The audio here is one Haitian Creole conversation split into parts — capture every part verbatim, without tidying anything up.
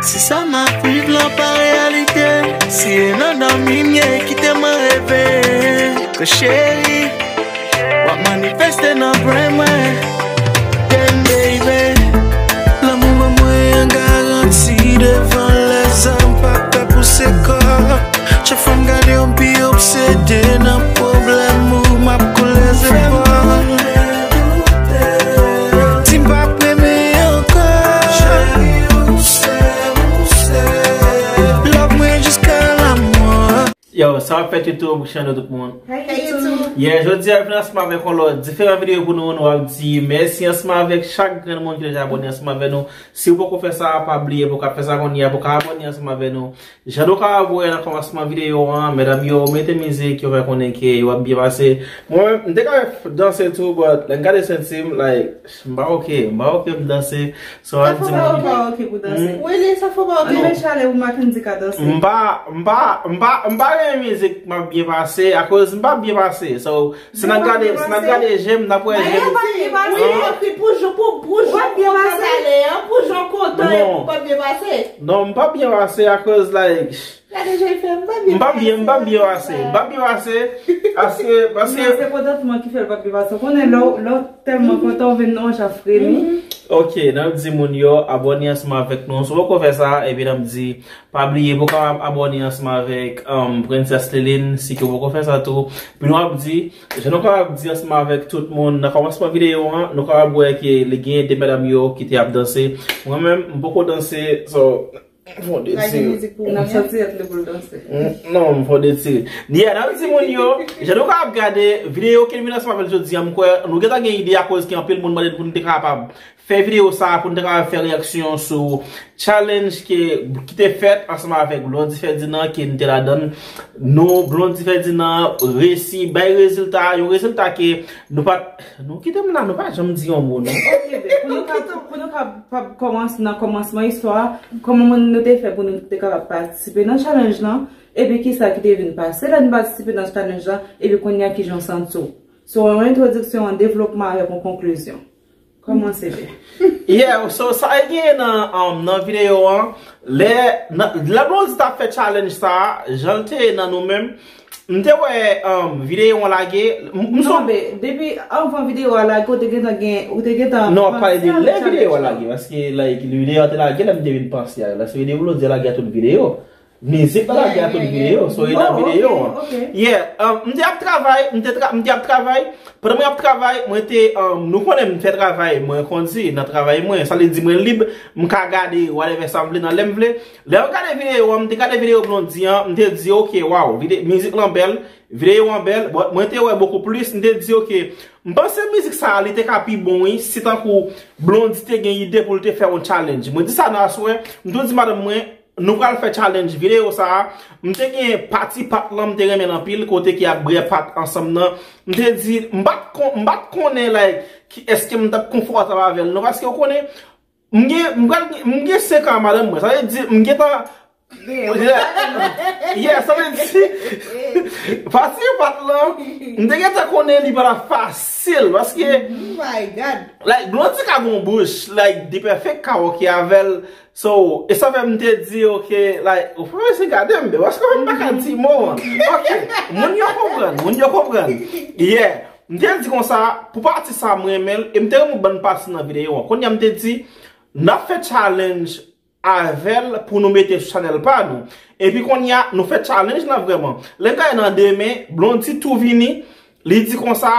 Si sa m ap viv lan pa reyalite, si e nan dòmi m ye, kite mwen reve. Ke cheri, w ap manifeste nan bren mwen. Damn, baby. Lanmou ban mwen yon garanti devan lèzòm, pa pè pouse kò. Chak fwa m gade w, m pi obsede nan pwoblèm ou, m ap koule zepòl. Si m p ap renmen ankò. Love mwen jiska lanmò. Yo, sa ap fèt YouTube, channel tout moun. Hey, YouTube. Yeah, jodi a vin ansanm avèk yon lòt diferan videyo pou nou, nou ap di mèsi ansanm avèk chak grenn moun ki deja abòne ansanm avèk nou. Si w poko fè sa, pa bliye pou w ka fè sa kounye a, pou w ka abòne ansanm avèk nou. Jan nou ka wè nan kòmansman videyo an, medam yo mete mizik, yo fè konnen ke yo ap byen pase. Mwen menm, m te ka danse tou, but lè m gade senti m, like, m pa oke, m pa oke pou danse. So, sa fò pa oke pou danse. Wi, li, sa fò pa oke. Ann met chalè pou Mackendy ka danse. M pa, m pa, m pa, m pa renmen mizik m ap byen pase, akoz m p ap byen pase. So, si n ap gade, si n ap gade je m, n ap wè je m. Wi, pou jan, pou, pou jan w kontan talè an, pou jan w kontan, epi w p ap byen pase. Non, m p ap byen pase akoz, like, gade jan l fè, m p ap byen pase. M p ap byen, m p ap byen pase. M p ap byen pase. Paske, paske. Non, se kontantman ki fè l p ap byen pase. Ou konnen lè w, lè w tèlman kontan, ou vin nan yon jan fremi. Ok, n ap di moun yo, abòne ansanm avèk nou. Si w poko fè sa, epi n ap di, pa bliye pou w ka abòne ansanm avèk, um, Princess Liline, si ke w poko fè sa tou. Epi nou ap di, jan nou kapab di ansanm avèk tout moun, nan kòmansman videyo an, nou kapab wè ke li gen de medam yo ki te ap danse. Mwen menm, m poko danse, so, m fè yon detire. N ap santi èt li pou l danse. Mm, non, m fè yon detire. Yeah, n ap di moun yo, jan nou kapab gade videyo ke n vin ansanm avè l jodi a, m kwè nou gentan gen ide akoz gen anpil moun mande n pou n te kapab fè videyo sa a, pou n te kapab fè reyaksyon sou challenge ke, ki te fèt ansanm avèk Blondy Ferdinand, ke n te ladan l. Nou, Blondy Ferdinand resi bay rezilta, yon rezilta ke nou pa t Nou kite m la, nou pa janm di yon mo, non. Ok, ben, pou nou ka, pou nou ka, pa kòmanse nan kòmansman istwa a, kòman moun nou te fè pou nou te kapab patisipe nan challenge lan, epi kisa ki te vin pase lè n patisipe nan challenge lan, epi kounye a kijan w santi w. So, yon entwodiksyon, yon devlopman avèk yon konklizyon. Kòmanse byen. Yeah, so sa e gen nan, um, nan videyo an, lè, nan, lè Blondy t ap fè challenge sa a, jan l te ye nan nou menm, M te wè, um, videyo an lage. M, m Non, sou men, depi anvan videyo a lage, ou te gentan gen, ou te gentan Non, ap pale de panse a lè videyo a challenge lan. Lage, paske, like, videyo a te lage, lè m te vin panse a, lè se videyo Blondy a lage a tout videyo. Mizik la lage a tout videyo, so e nan Oh, videyo ok, an. Ok. Yeah, um, m te ap travay, m te tra-, m te ap travay. Pandan mwen ap travay, mwen te, um, nou konnen m fè travay, mwen kondi nan travay mwen. Sa vle di mwen lib, m ka gade whatever sa m vle nan lè m vle. Lè m gade videyo an, m te gade videyo Blondy an, m te di, "Ok, waw, vide-, mizik lan bèl, videyo an bèl." But mwen te wè bokou plis, m te di, "Ok, m panse mizik sa a, li te ka pi bon, wi, si tankou Blondy te gen ide pou l te fè yon challenge." Mwen di sa nan aswè, m tou di madanm mwen, "Nou pral fè challenge videyo sa a." M te gen pati pat lan, m te renmen l anpil, kote ki ap bwè pat ansanm nan. M te di, m pa t kon-, m pa t konnen, like, ki, èske m t ap konfòtab avè l, non, paske w konnen, M gen, m pral gen, m gen senk an madanm mwen. Sa vle di, m gentan Yeah, sa vle di, pati pat lan, m te gentan konnen li pa t ap fasil, paske Oh my God. Like, Blondy ka gon bouch, like, D-Perfect ka oke avè l. So, e sa fè m te di, ok, like, ou fè mesye gade m, men paske m pa ka di mo an. Ok, moun yo konprann, moun yo konprann. Yeah, m te di konsa, pou pati sa, m renmen l, e m te renmen bann pati nan videyo an. Kounye a, m te di, n ap fè challenge avè l pou nou mete sou chanèl pa nou. Epi kounye a, nou fè challenge lan vrèman. Lè m gade nan demen, Blondy tou vini, li di konsa,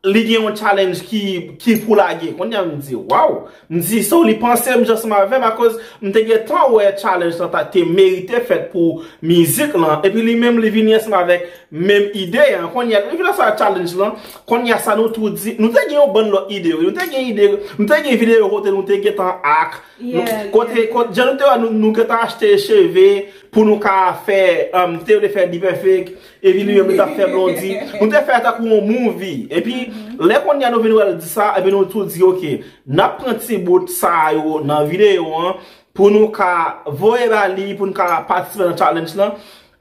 li gen yon challenge ki, ki pou lage. Kounye a, m di, waw! M di, so li panse m jan ansanm avè m, akoz m te gentan wè challenge lan ta te merite fèt pou mizik lan. Epi li menm, li vini ansanm avèk menm ide an. Kounye a, li vin ansanm avèk challenge lan. Kounye a, sa nou tou di, nou te gen yon bann lòt ide, wi. Nou te gen ide, nou te gen videyo kote nou te gentan ak Nou, Yeah, kote, yeah. kote, jan nou te wè, nou, nou gentan achte cheve pou nou ka fè, um, te vle fè D-Perfect, epi li menm li t ap fè Blondy. Nou te fè tankou yon movie. Epi, lè kounye a nou vin wè l di sa, epi nou tou di, ok, n ap pran ti bout sa yo nan videyo an, pou nou ka voye ba li, pou nou ka patisipe nan challenge lan.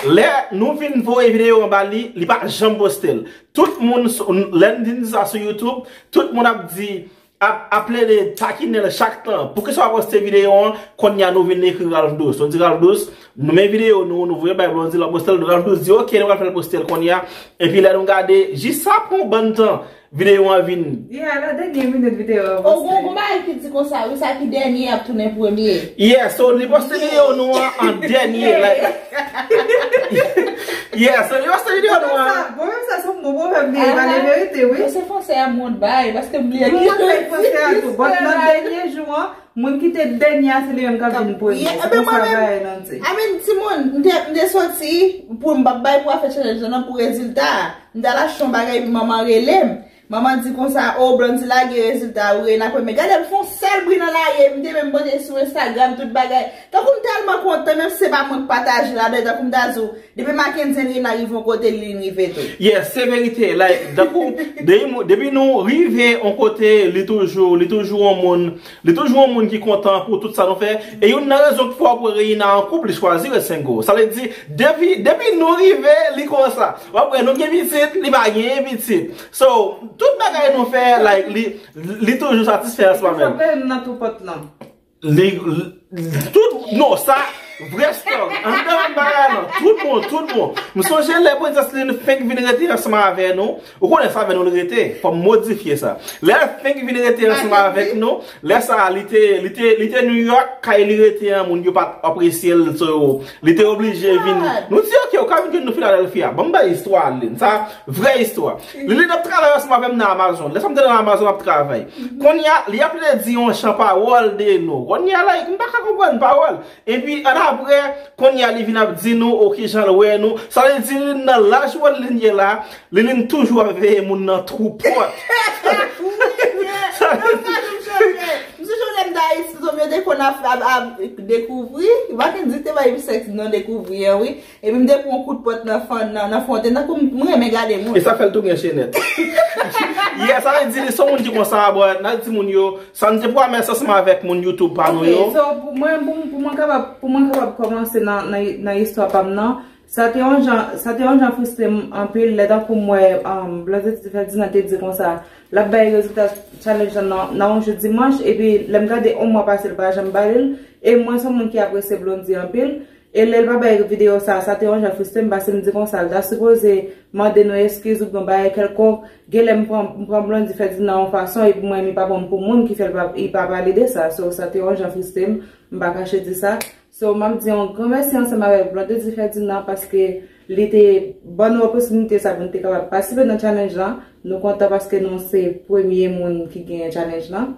Lè nou vin voye videyo an ba li, li pa janm poste l. Tout moun, sou, lè n vin di sa sou YouTube, tout moun ap di, ap, ap plede takinen l chak tan. Poukisa w pa poste videyo an? Kounye a nou vin ekri Ralph Douce. Nou di Ralph Douce, nou men videyo nou, nou voye bay Blondy, l ap poste l. Ralph Douce di, "Ok, nou pral fè l poste l kounye a." Epi lè nou gade, jis sa pran yon bann tan, videyo an vin. Yeah, la dènye minit videyo an poste. O, gon, gon bagay ki di konsa, wi, sa ki dènye ap tounen premye. Yeah, so li poste videyo nou an an dènye, like. Yeah, so li poste videyo nou an. Bon, sa, bon, sa se yon bon pwovèb, li, li pale verite, wi. Bon, se fransè a m wont bay, paske m bliye. Mwen se fransè a tou. Bon, nan dènye jou an, moun ki te dènye a, se li menm k ap vin premye. Se konsa bagay lan di. I mean, timoun, m te, m te soti pou m p ap bay pou afè challenge lan, pou rezilta a. M t al achte yon bagay, epi manman rele m. Manman di konsa, "O, Blondy lage rezilta, ou rele nan premye." Gade, m fè yon sèl bri nan lari, m te menm pote sou Instagram, tout bagay. Tankou m tèlman kontan, menm si se pa mwen k pataje ladan, tankou m ta di w, depi Mackendy Henry nan rive yon kote, li rive tou. Yes, se verite. Like, tankou, depi nou, depi nou rive yon kote, li toujou, li toujou yon moun, li toujou yon moun ki kontan pou tout sa nou fè. E youn nan rezon ki fè w ap wè Reina an koup, li chwazi ret single. Sa vle di, depi, depi nou rive, li konsa. W ap wè, nou gen pitit, li pa genyen pitit. So, tout bagay nou fè, like, li, li toujou satisfè ansanm avè l. Frape m nan tou pòt lan. Li, li, tout, non, sa, vrè story. Anndan menm bagay lan, tout bon, tout bon. M sonje lè Prensès Lin fenk vin rete ansanm avè nou. Ou konnen se avè nou li rete. Fò m modifye sa. Lè l fenk vin rete ansanm avèk nou, lè sa a, li te, li te, li te New York, kay li rete an, moun yo pa t apresye l, so, li te oblije vin. Nou di, "Ok, ou ka vin jwenn nou Philadelphia." Ban m bay istwa Lin, sa, vrè istwa. Li, li t ap travay ansanm avè m nan Amazon. Lè sa m te nan Amazon ap travay. Kounye a, li ap plede di yon chan pawòl de nou. Kounye a, like, m pa ka konprann pawòl. Epi, annapre, kounye a, li vin ap di nou, o, kijan l wè nou. Sa vle di, li nan laj wòl li ye la, li, li toujou ap veye moun nan twou pòt. Wi, men, nan sa nou chanje. M sonje lè m t Ayiti, zanmi yo te konn ap, ap, ap dekouvri. Mackendy te bay m sèks nan dekouvri an, wi. Epi m te pran yon kout pòt nan fan, nan, nan fonten, tankou m, m renmen gade moun. E sa fè l tou gen chenèt. Yeah, sa vle di, li se yon moun ki konsa, but, n a di moun yo, sa n te pwomèt ansanm avèk moun YouTube pa nou yo. Ok, so, pou mwen, pou, pou mwen kapab, pou mwen kapab kòmanse nan, nan, nan istwa pa m nan, sa te yon jan, sa te yon jan fristre m anpil, lè tankou m wè, um, Blondedy Ferdinand te di konsa, l ap bay rezilta challenge lan nan, nan yon jou dimanch, epi lè m gade yon mwa pase, l pa janm ba li l, e mwen se yon moun ki apresye Blondy anpil, e lè l pa bay videyo sa, sa te yon jan fristre m, paske m di konsa, l ta sipoze mande nou eskiz oubyen yon bagay kèlkonk, genlè m pran, m pran Blondy Ferdinand yon fason, epi mwen, li pa pran m pou moun ki fè l pa, li pa pale de sa. So, sa te yon jan fristre m, m pa kache di sa. So, m ap di yon gran mèsi ansanm avèk Blondedy Ferdinand, paske li te ban nou opòtinite sa pou n te kapab patisipe nan challenge lan. Nou kontan paske nou se premye moun ki genyen challenge lan.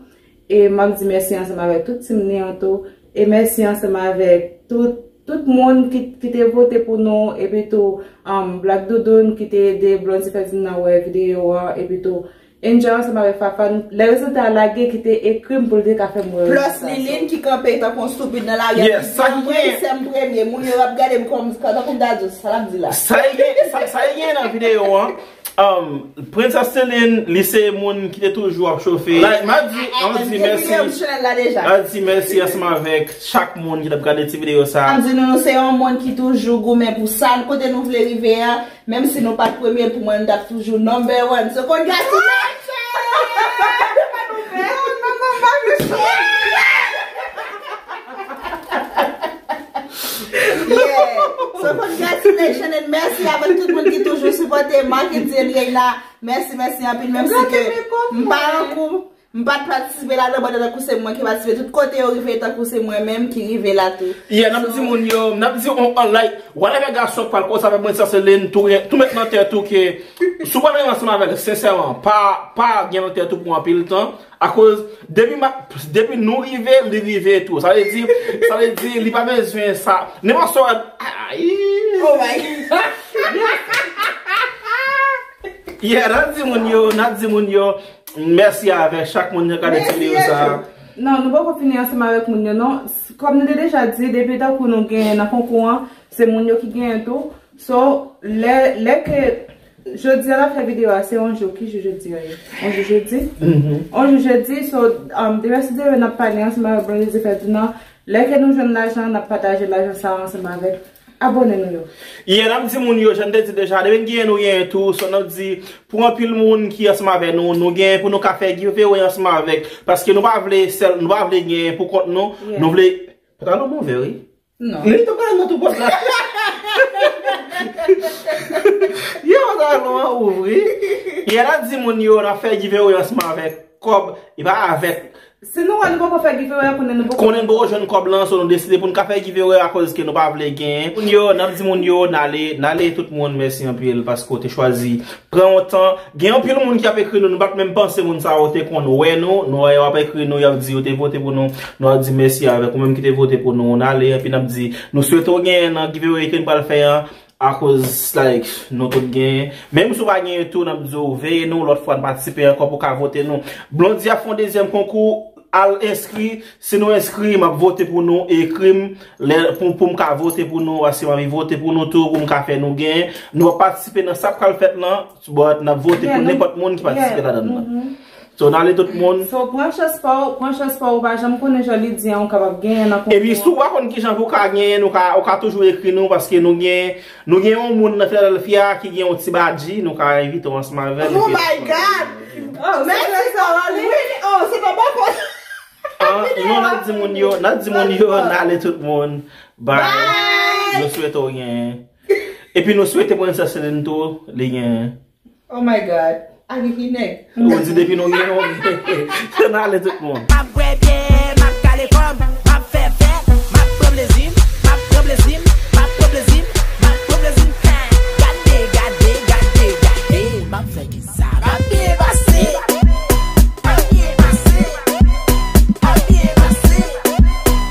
E m ap di mèsi ansanm avèk tout team li an tou. E mèsi ansanm avèk tout, tout moun ki, ki te vote pou nou. Epi tou, um, Black Doudoune ki te ede Blondy Ferdinand wè videyo an. Epi tou, Angel ansanm avèk Fafan. Lè rezilta a lage, ki te ekri m pou l te ka fè m wè rezilta. Plus Liline ki kanpe tankou yon stupid nan lari a. Yes, sa ki gen. Mwen, se m premye. Moun yo ap gade m kòm, tankou m ta di, sa l ap di la. Sa ki gen, sa, sa ki gen nan videyo an. Um, Princess Celine, li se moun ki te toujou ap chofe. Like, m a di, m a di mèsi. M a di mèsi ansanm avèk chak moun ki t ap gade ti videyo sa. M a di nou, nou se yon moun ki toujou goumen pou sa, kote nou vle rive a, menm si nou pa t premye, pou mwen, nou t ap toujou number one. So, congratulations! Non, non, non, pa vle sa. Yeah. So, congratulations and mèsi avèk tout moun ki toujou sipòte Marc Eddy and Reina. Mèsi, mèsi anpil, menm si ke m pa nan kou, m pa t patisipe ladan, but tankou se mwen ki patisipe, tout kote yo rive, tankou se mwen menm ki rive la tou. Yeah, n ap di moun yo, n ap di on, on like, whatever gason k pral koze avèk mwen, sa se Lin, tou, tou met nan tèt ou ke, si w pral renmen ansanm avè l, sensèman, pa, pa gen nan tèt ou pou anpil tan. Akoz, depi ma, depi nou rive, li rive tou. Sa vle di, sa vle di, li pa bezwen sa. Nenpòt sa w, ay. Oh my God. Yeah, n ap di moun yo, n ap di moun yo, mèsi avèk chak moun ki gade ti videyo sa. Non, nou poko fini ansanm avèk moun yo, non. S-, kòm nou te deja di, depi tankou nou genyen nan konkou an, se moun yo ki genyen tou. So, lè, lè ke jodi a n ap fè videyo a, se yon jou, ki jou jodi a ye? Yon jou jedi? Mhm. Yon jou jedi, so, um, demen si Dye vle, n ap pale ansanm avèk Blondedy Ferdinand. Lè ke nou jwenn lajan, n ap pataje lajan sa a ansanm avèk Abòne nou yo. Yeah, n ap di moun yo, jan n te di deja, depi n genyen nou genyen tou, so n ap di, pou anpil moun ki ansanm avè nou, nou genyen pou nou ka fè giveaway ansanm avèk, paske nou pa vle sèl, nou pa vle genyen pou kont nou, yeah, nou vle, pantalon m ouvè wi. Non. Li tou pral nan tou pòt la. Yo, pantalon an ouvri. Yeah, n ap di moun yo, n ap fè giveaway ansanm avèk kòb, e pa avèk. Si nou wè nou poko fè giveaway, konnen nou poko, konnen nou poko jwenn kòb lan, so nou deside pou n ka fè giveaway akoz ke nou pa vle genyen. Moun yo, n ap di moun yo, n ale, n ale tout moun, mèsi anpil paske w te chwazi pran yon tan. Gen anpil moun ki ap ekri nou, nou pa t menm panse moun sa yo te konn wè nou, nou wè yo ap ekri nou, y ap di yo te vote pou nou, nou ap di mèsi avèk ou menm ki te vote pou nou, n ale, epi n ap di, nou swete w genyen nan giveaway ke n pral fè an. Akoz, like, nou tout genyen. Menm si w pa genyen tou, n ap di w veye nou, lòt fwa n patisipe ankò pou w ka vote nou. Blondy ap fè yon dezyèm konkou, al enskri. Si nou enskri, m ap vote pou nou, ekri m, lè, pou, pou m ka vote pou nou, paske m anvi vote pou nou tou, pou m ka fè nou genyen. Nou ap patisipe nan sa k pral fèt lan, but n ap vote pou nenpòt moun ki patisipe ladan l lan. So, n ale tout moun. So, pran chans pa w, pran chans pa w, ou pa janm konnen jan li di an, ou kapab genyen nan konkou an. Epi, si w pa konn kijan pou w ka genyen, ou ka, ou ka toujou ekri nou, paske nou gen, nou gen yon moun nan Philadelphia ki gen yon ti badji, nou ka envite w ansanm avè l. Oh my God! Oh, mèsi, sa va li. Oh, se pa bon. Ah, non, n ap di moun yo, n ap di moun yo, n ale tout moun. Bye. Bye. Nou swete w genyen. Epi nou swete Princess Celine tou, li genyen. Oh my God. Agi ki nèg. Ou di depi nou gen, nou gen. N ale tout moun. M ap bwè byè, m ap kale kò m, m ap fè fèt, m ap pran plezi m, m ap pran plezi m, m ap pran plezi m, m ap pran plezi m. Ha! Gade, gade, gade, gade, m ap fè ki sa. M ap byen pase. M ap byen pase. M ap byen pase.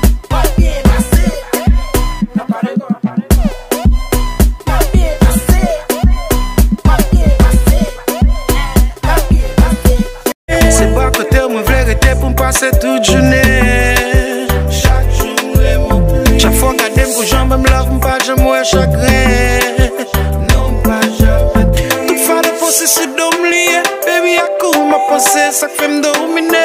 M ap byen pase. Se bò kote w mwen vle rete pou m pase tout jounen. Chak jou m renmen w plis. Chak fwa w gade m pou jan w ban m love, m pa janm wè chagren. Non, m pa janm. Tout fade panse sou do m li ye. Baby, a kou m ap panse, sa k fè m domine.